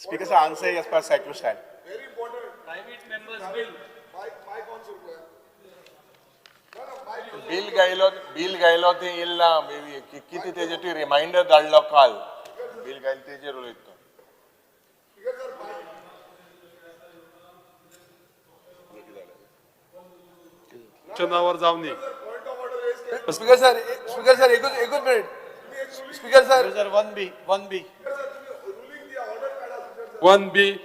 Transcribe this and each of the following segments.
Speaker sir, answer is as per cyclostyle. Very important. Private members bill. Mic on सुरू कर. Bill गायलो, bill गायलो ते येयल ना. कितें तेजे तुवें रिमायंडर धाडलो काल. बिल गायलो तेजेर उलयता तो. क्वेश्चनावर जावनी. स्पीकर सर, स्पीकर सर, एकूच एकूच minute. Speaker sir. Sir, 1B, 1B. 1B.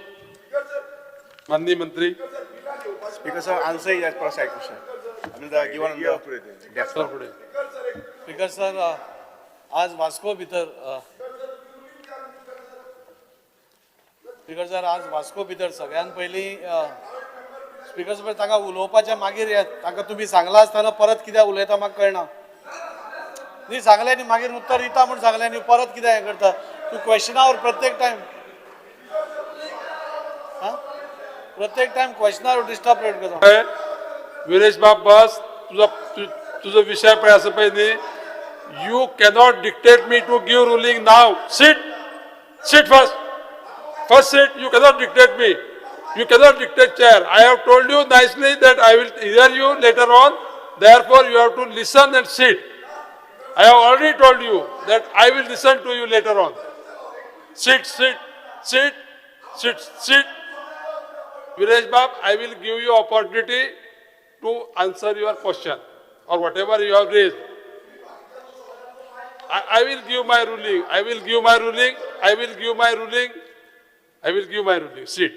माननीय मंत्री. Speaker sir, answer is as per cyclostyle. I mean the given on the sir फुडें. स्पीकर सर, आज वास्को भितर, स्पीकर सर, आज वास्को भितर सगळ्यान पयलीं, स्पीकर सर, तांकां उलोवपाचें मागीर येत. तांकां तुमी सांगलां आसतना परत कित्याक उलयता म्हाका कळना. न्ही सांगलें न्ही, मागीर उत्तर दिता म्हूण सांगलें न्ही, परत कित्याक हें करता तूं क्वेश्चनावर प्रत्येक टायम. आं, प्रत्येक टायम क्वेश्चनावर डिस्टर्ब रेट करता. विरेश बाब बस. तुजो तुजो विशय पळय आसा पळय न्ही. You cannot dictate me to give ruling now. Sit, sit first, first sit. You cannot dictate me. You cannot dictate chair. I have told you nicely that I will hear you later on. Therefore, you have to listen and sit. I have already told you that I will listen to you later on. Sit, sit, sit, sit, sit. Viresh Bab, I will give you opportunity to answer your question or whatever you have raised. I will give my ruling. I will give my ruling. I will give my ruling. I will give my ruling. Sit.